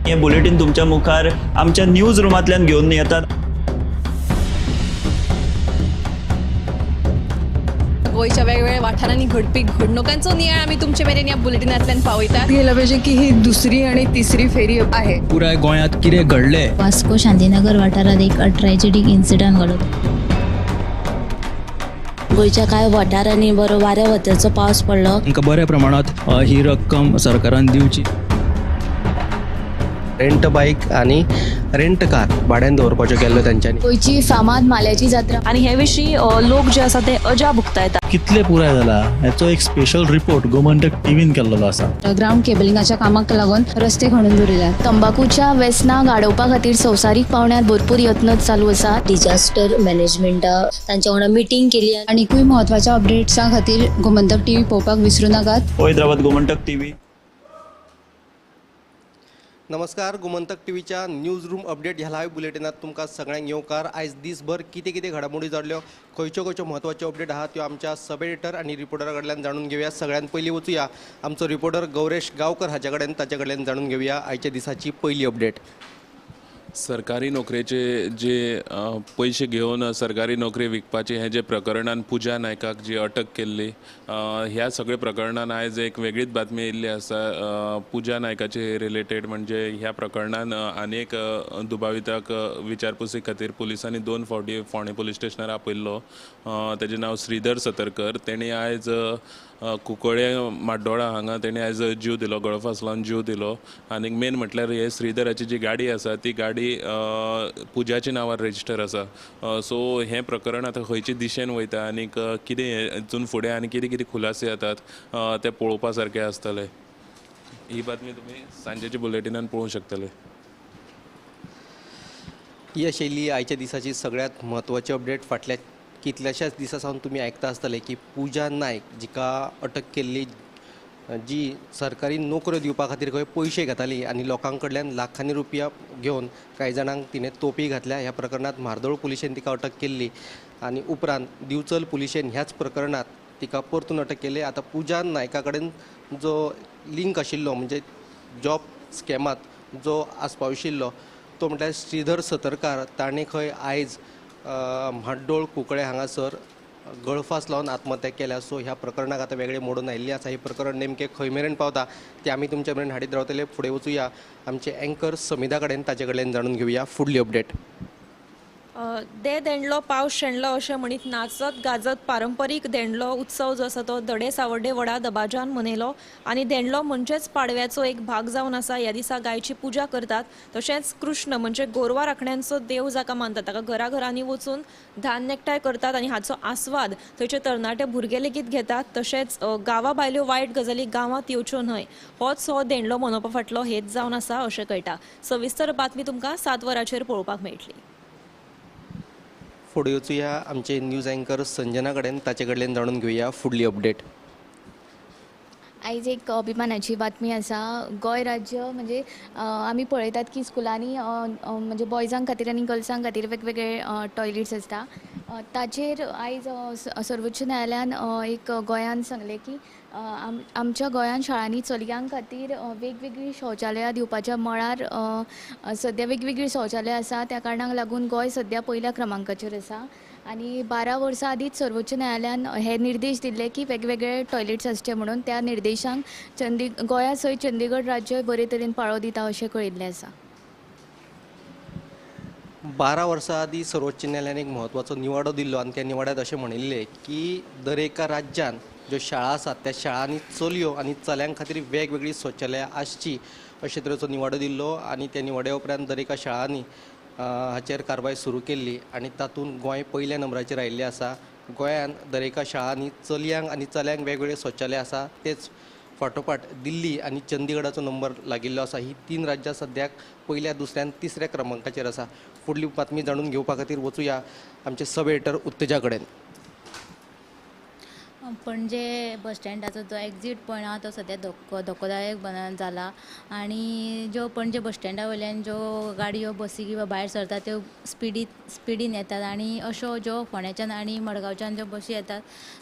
हें बुलेटीन तुमच्या मुखार आमच्या न्यूज रुमांतल्यान घेवन येतात. गोंयच्या वेगवेगळ्या वाठारांनी घडपी घडणुकांचो नियाळ आमी तुमचे मेरेन ह्या बुलेटिनांतल्यान पावयतात. गेलं पाहिजे की ही दुसरी आणि तिसरी फेरी आहे. पुराय गोंयांत कितें घडलें. वास्को शांतीनगर वाठारात एक ट्रॅजेडीक इन्सिडंट घडलो. गोंयच्या कांय वाठारांनी बरो वाऱ्या वताचो पावस पडलो. तांकां बऱ्या प्रमाणांत ही रक्कम सरकारान दिवची. रेंट बाईक आनी रेंट कार भाड्यान दवरपाच्यो केल्ल्यो तेंच्यांनी. गोंयची फामाद म्हाल्याची जात्रा. आनी हे विशीं लोक जे आसा ते अजाप उक्तायतात. कितले पुराय जाला हेचो एक स्पेशल रिपोर्ट गोमंतक टीव्हीन केल्लो आसा. ग्राउंड केबलिंगाच्या कामाक लागून रस्ते खणून दवरिल्यात. तंबाकूच्या वेसनाक आडोवपा खातीर संवसारीक पावंड्यार भरपूर यत्न चालू आसा. डिजास्टर मॅनेजमेंटा तांच्या वांगडा मिटींग केली. आनीकूय म्हत्वाच्या अपडेट्सां खातीर गोमंतक टीव्ही पळोवपाक विसरूं नाकात. पळयत रावात गोमंतक टीव्ही. नमस्कार, गोमंतक टीव्हीच्या न्यूज रूम अपडेट ह्या लायव्ह बुलेटिनात तुमकां सगळ्यांक येवकार. आयज दीसभर कितें कितें घडामोडी जाल्यो, खंयच्यो खंयच्यो म्हत्वाच्यो अपडेट आहात त्यो आमच्या सब एडिटर आनी रिपोर्टरा कडल्यान जाणून घेवया. सगळ्यान पयलीं वचुया आमचो रिपोर्टर गौरेश गांवकर हाच्या कडेन, ताच्या कडल्यान जाणून घेवया आयच्या दिसाची पयली अपडेट. सरकारी नोकरेचे जे पयशे घेवन सरकारी नोकरी विकपाची हें जे प्रकरणान पुजा नायकाक जी अटक केल्ली, ह्या सगळ्या प्रकरणान आयज एक वेगळीच बातमी येयल्ली आसा. पुजा नायकाचे रिलेटेड म्हणजे ह्या प्रकरणान आनी एक दुबाविताक विचारपुसी खातीर पुलिसांनी 2 फावटी फोंडें पुलीस स्टेशनार आपयल्लो. तेजें नांव श्रीधर सतरकर. तेणी आयज कुंकळे माड्डोळा हांगा तेणी आयज जीव दिलो, गळफास लावन जीव दिलो. आनी मेन म्हटल्यार हे श्रीधराची जी गाडी आसा ती गाडी पुजाच्या नांवार रजिस्टर आसा. सो हें प्रकरण आतां खंयचे दिशेन वयता आनी कितें हितून फुडें आनी कितें कितें खुलासे जातात ते पळोवपा सारकें आसतलें. ही बातमी तुमी सांजेच्या बुलेटिनान पळोवंक शकतले. ही आशिल्ली आयच्या दिसाची सगळ्यांत म्हत्वाची अपडेट. फाटल्या कितल्याशाच दिसां सावन तुमी आयकता आसतले की पुजा नायक जिका अटक केल्ली, जी सरकारी नोकऱ्यो दिवपा खातीर खंय पयशे घेताली आनी लोकां कडल्यान लाखांनी रुपया घेवन कांय जाणांक तिणें तोपी घातल्या. ह्या प्रकरणांत म्हार्दोळ पुलिशेन तिका अटक केल्ली आनी उपरांत दिवचल पुलिशेन ह्याच प्रकरणांत तिका परतून अटक केली. आतां पुजा नायका कडेन जो लिंक आशिल्लो म्हणजे जॉब स्कॅमांत जो आस्पाव आशिल्लो तो म्हटल्यार श्रीधर सतरकार, ताणें खंय आयज म्हाड्डोळ कुंकळे हांगासर गळफास लावन आत्महत्या केल्या. सो ह्या प्रकरणाक आतां वेगळें मोडून आयिल्लें आसा. हें प्रकरण नेमकें खंय मेरेन पावता तें आमी तुमच्या मेरेन हाडीत रावतले. फुडें वचुया आमचे एंकर समिधा कडेन, ताचे कडल्यान जाणून घेवया फुडली अपडेट. दे धेंडलो पावस शेणलो अशें म्हणीत नाचत गाजत पारंपरीक धेंडलो उत्सव जो आसा तो धडे सावर्डे वडा दबाज्यान मनयलो. आनी धेंडलो म्हणजेच पाडव्याचो एक भाग जावन आसा. ह्या दिसा गायची पुजा करतात. तशेंच कृष्ण म्हणजे गोरवां राखण्यांचो देव जाका मानतात ताका घराघरांनी वचून धान्य एकठांय करतात आनी हाचो आस्वाद थंयचे तरणाटे भुरगे लेगीत घेतात. तशेंच गांवा भायल्यो वायट गजाली गांवांत येवच्यो न्हय होच हो धेंडलो मनोवपा फाटलो हेत जावन आसा अशें कळटा. सविस्तर बातमी तुमकां 7 वरांचेर पळोवपाक मेळटली. फुडें वचुया आमचे न्यूज एंकर संजना कडेन, ताचे कडल्यान जाणून घेवया फुडली अपडेट. आयज एक अभिमानाची बातमी आसा. गोंय राज्य म्हणजे आमी पळयतात की स्कुलांनी म्हणजे बॉयजां खातीर आनी गर्ल्सां खातीर वेगवेगळे टॉयलेट्स आसता. ताचेर आयज सर्वोच्च न्यायालयान एक गोंयान सांगलें की आमच्या गोंयान शाळांनी चलयां खातीर वेगवेगळीं शौचालयां दिवपाच्या मळार सद्या वेगवेगळीं शौचालयां आसा. त्या कारणाक लागून गोंय सद्या पयल्या क्रमांकाचेर आसा. आनी 12 वर्सां आदींच सर्वोच्च न्यायालयान हे निर्देश दिल्ले की वेगवेगळे टॉयलेट्स आसचे म्हणून. त्या निर्देशांक गोंया सयत चंदीगड राज्य बरे तरेन पाळो दिता अशें कळिल्लें आसा. 12 वर्सां आदीं सर्वोच्च न्यायालयान एक म्हत्वाचो निवाडो दिल्लो आनी त्या निवाड्यांत अशें म्हणिल्लें की दर एका राज्यान ज्यो शाळा आसात त्या शाळांनी चलयो आनी चल्यां खातीर वेगवेगळीं शौचालयां आसची अशे तरेचो निवाडो दिल्लो. आनी त्या निवाड्या उपरांत दर एका शाळांनी हाचेर कारवाय सुरू केल्ली आनी तातूंत गोंय पयल्या नंबराचेर आयिल्लें आसा. गोंयांत दर एका शाळांनी चलयांक आनी चल्यांक वेगवेगळे शौचालय आसा. तेच फाटोफाट दिल्ली आनी चंदीगडाचो नंबर लागिल्लो आसा. ही 3 राज्यां सद्याक पयल्या, दुसऱ्या आनी तिसऱ्या क्रमांकाचेर आसा. फुडली बातमी जाणून घेवपा खातीर वचुया आमचे सब एडिटर उत्तेजा कडेन. पणजे बस स्टँडाचो जो एक्झीट पॉयंट आहा तो सद्या धोकोदायक जाला आनी ज्यो पणजे बस स्टँडा वयल्यान ज्यो गाडयो बसी किंवा भायर सरता त्यो स्पिडीन येतात आनी अश्यो ज्यो फोंड्याच्यान आनी मडगांवच्यान ज्यो बसी येतात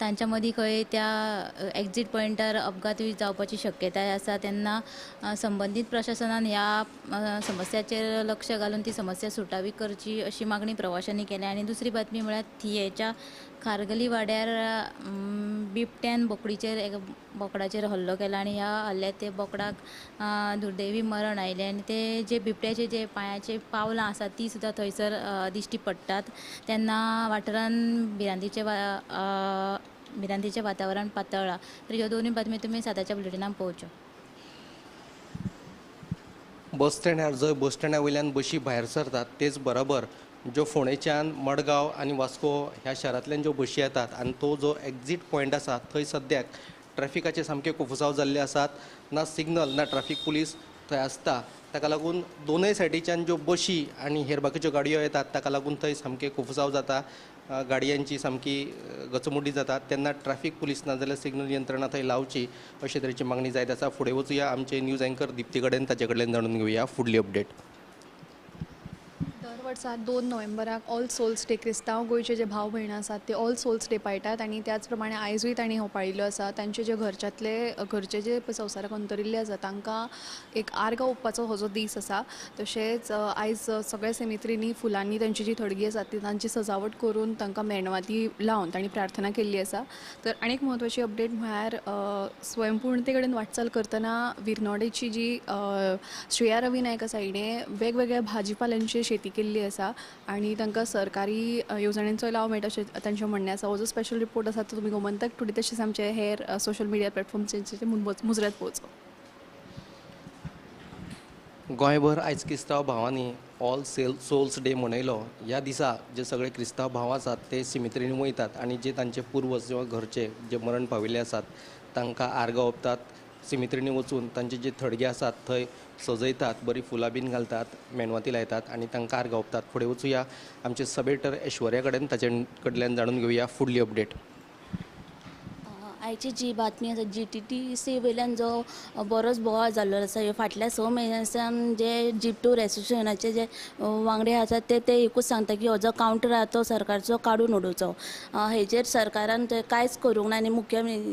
तांच्या मदीं खंय त्या एक्झीट पॉयंटार अपघात जावपाची शक्यताय आसा. तेन्ना संबंदीत प्रशासनान ह्या समस्याचेर लक्ष घालून ती समस्या सुटावी करची अशी मागणी प्रवाशांनी केल्या. आनी दुसरी बातमी म्हळ्यार थियेच्या खारगली वाड्यार बिबट्यान बोकडाचेर एका बोकडाचेर हल्लो केला आनी ह्या हल्ल्यात ते बोकडाक दुर्दैवी मरण आयलें आनी ते जे बिबट्याचे जे पांयाचे पावलां आसात ती सुद्दां थंयसर दिश्टी पडटात. तेन्ना वाठारान भिरांतीचें वातावरण पातळ्ळां. तर ह्यो दोनूय बातमी तुमी 7च्या बुलेटिनान पळोवच्यो. बस स्टँडार जंय बस स्टँडा वयल्यान बशी भायर सरतात तेच बरोबर ज्यो फोंडेच्यान मडगांव आनी वास्को ह्या शारांतल्यान ज्यो बशी येतात आनी तो जो एक्झीट पॉयंट आसा थंय सद्याक ट्रॅफिकाचे सामके कोफुसांव जाल्ले आसात. ना सिग्नल ना ट्रॅफीक पुलीस थंय आसता. ताका लागून दोनूय सायडीच्यान ज्यो बशी आनी हेर बाकीच्यो गाडयो येतात ताका लागून थंय सामकें कोफुसांव जाता, गाडयांची सामकी गचमुडी जाता. तेन्ना ट्रॅफीक पुलीस ना जाल्यार सिग्नल यंत्रणा थंय लावची अशे तरेची मागणी जायत आसा. फुडें वचुया आमचे न्यूज एंकर दिप्ती कडेन, ताचे कडल्यान जाणून घेवया फुडली अपडेट. दर वर्सा 2 नोव्हेंबराक ऑल सोल्स डे क्रिस्तांव गोंयचे जे भाव भयणां आसात ते ऑल सोल्स डे पाळटात आनी त्याच प्रमाणे आयजूय तांणी हो पाळिल्लो आसा. तांचे जे घरचे जे संवसाराक अंतरिल्ले आसा तांकां एक आर्गां ओंपपाचो हो जो दीस आसा. तशेंच आयज सगळ्या सेमित्रींनी फुलांनी तांची जी थडगी आसा ती तांची सजावट करून तांकां मेणवाती लावन तांणी प्रार्थना केल्ली आसा. तर आनी एक म्हत्वाची अपडेट म्हळ्यार स्वयंपूर्णते कडेन वाटचाल करतना विर्नोडेची जी श्रेया रवी नायक आसा हिणें वेगवेगळ्या भाजीपाल्यांची शेती केल्ली आसा आनी तांकां सरकारी येवजण्यांचो लाव मेळटा अशें तांचें म्हणणें आसा. हो जो स्पेशल रिपोर्ट आसा तो तुमी गोमंतक टुडे तशेंच आमचे हेर सोशल मिडिया प्लॅटफॉर्म्सांचेर मुजरत पळोवचो. गोंयभर आयज क्रिस्तांव भावांनी ऑल सोल्स डे मनयलो. ह्या दिसा जे सगळे क्रिस्तांव भाव आसात ते सिमित्रीन वयतात आनी जे तांचे पुर्वज किंवा घरचे जे मरण पाविल्ले आसात तांकां आर्गां ओंपतात. सिमित्रींनी वचून तांचे जे थडगे आसात थंय सजयतात, बरी फुलां बीन घालतात, मेणवाती लायतात आनी तांकां आर्गां ओंपतात. फुडें वचुया आमचे सबेटर ऐश्वर्या कडेन, ताचे कडल्यान जाणून घेवया फुडली अपडेट. आयची जी बातमी आसा GTTC वयल्यान जो बरोच बोवाळ जाल्लो आसा, ह्यो फाटल्या 6 म्हयन्यां सावन जे जीप टूर एसोसिएशनाचे जे वांगडी आसात ते एकूच सांगता की हो जो कावंटर आसा तो सरकारचो काडून उडोवचो. हेजेर सरकारान ते कांयच करूंक ना आनी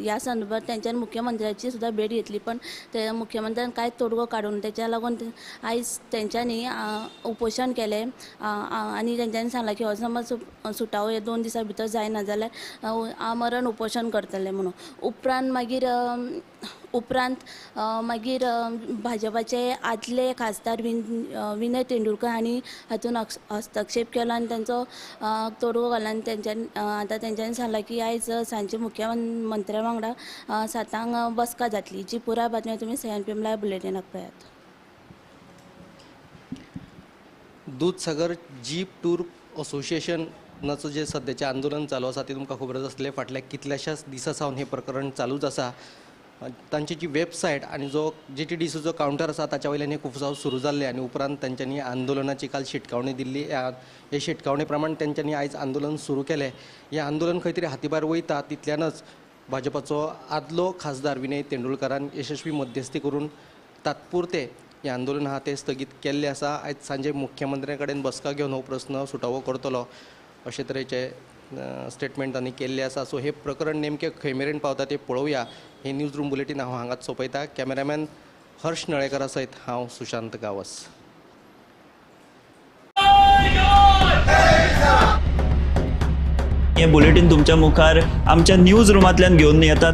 ह्या संदर्भात तेंच्यानी मुख्यमंत्र्याची सुद्दां भेट घेतली पण ते मुख्यमंत्र्यान कांयच तोडगो काडूंक ना. तेच्या लागून आयज तेंच्यांनी उपोशण केलें आनी तेंच्यांनी सांगलां की हो समज सुटावो हे 2 दिसां भितर जायना जाल्यार आमरण उपोशण करतले म्हणून. उपरांत मागीर भाजपाचे आदले खासदार विनय तेंडुलकर हांणी हातून हस्तक्षेप केलो आनी तांचो तोडगो घालो आनी तेंच्यांनी आतां तेंच्यांनी सांगलां की आयज सांजचे मुख्यमंत्र्या वांगडा 7 बसका जातली. जी पुराय बातमी तुमी 7 PM live बुलेटिनाक पळयात. दूधसागर जीप टूर असोसिएशनाचो जे सद्याचें आंदोलन चालू आसा तें तुमकां खबर आसतलें. फाटल्या कितल्याशाच दिसां सावन हें प्रकरण चालूच आसा. तांची जी वेबसायट आनी जो GTDCचो कावंटर आसा ताच्या वयल्यान हें कुफसांव सुरू जाल्लें आनी उपरांत तांच्यांनी आंदोलनाची काल शिटकावणी दिल्ली. हे शिटकावणे प्रमाण तांच्यांनी आयज आंदोलन सुरू केलें. हें आंदोलन खंय तरी हातीभायर वयता तितल्यानच भाजपाचो आदलो खासदार विनय तेंडुलकरान यशस्वी मध्यस्थी करून तात्पुरते हें आंदोलन आहा तें स्थगीत केल्लें आसा. आयज सांजे मुख्यमंत्र्या कडेन बसका घेवन हो प्रस्न सुटावो करतलो अशे तरेचे स्टेटमेंट तांणी केल्लें आसा. सो हें प्रकरण नेमकें खंय मेरेन पावता तें पळोवया. हें न्यूज रूम बुलेटीन हांव हांगाच सोंपयता. कॅमेरामॅन हर्ष नळेकरा सयत हांव सुशांत गांवस. हें बुलेटीन तुमच्या मुखार आमच्या न्यूज रुमांतल्यान घेवन येतात.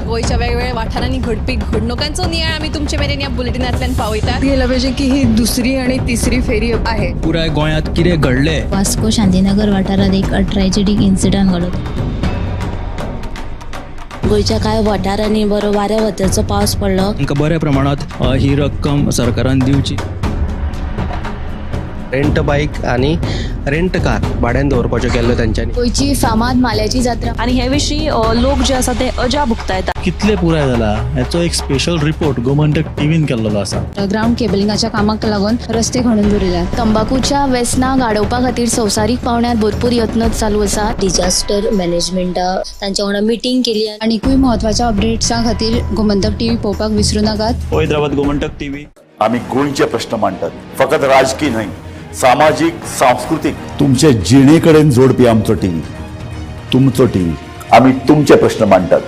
गोंयच्या वेगवेगळ्या वाठारांनी घडपी घडणुकांचो नियाळ आमी तुमचे मेरेन ह्या बुलेटिनांतल्यान पावयतात. गेलं पाहिजे की ही दुसरी आणि तिसरी फेरी आहे. पुराय गोंयांत कितें घडलें, वास्को शांतीनगर वाठारांत एक ट्रॅजेडीक इन्सिडंट घडलो. गोंयच्या कांय वाठारांनी बरो वाऱ्या वताचो पावस पडलो. तांकां बऱ्या प्रमाणांत ही रक्कम सरकारान दिवची. रेंट बायक आनी रेंट कार भाड्यान दवरपाच्यो केल्ल्यो तांच्यांनी. गोंयची फामाद माल्याची जात्रा. आनी हे विशीं लोक जे आसा ते अजाप उक्तायतात. कितले पुराय जाला हेचो एक स्पेशल रिपोर्ट गोमंतक टीव्हीन केल्लो आसा. ग्रावंड केबलिंगाच्या कामाक लागून रस्ते खणून दवरिल्यात. तंबाकूच्या वेसनाक आडोवपा खातीर संवसारीक पावंड्यार भरपूर यत्न चालू आसात. डिजास्टर मॅनेजमेंटा तांच्या वांगडा मिटींग केली. आनीकूय म्हत्वाच्या अपडेट्सां खातीर गोमंतक टीव्ही पळोवपाक विसरू नाकात. हैदराबाद गोमंतक टीव्ही. आमी गोंयचे प्रश्न मांडटात, फकत राजकी न्हय, सामाजीक, सांस्कृतीक, तुमचे जिणे कडेन जोडपी आमचो टीव्ही, तुमचो टीव्ही. आमी तुमचे प्रश्न मांडटात,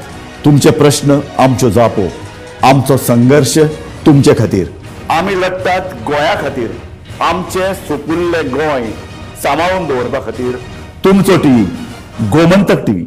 तुमचे प्रश्न आमच्यो जापो, आमचो संघर्श तुमचे खातीर. आमी लढटात गोंया खातीर, आमचें सुपुल्लें गोंय सांबाळून दवरपा खातीर. तुमचो टीव्ही, गोमंतक टीव्ही.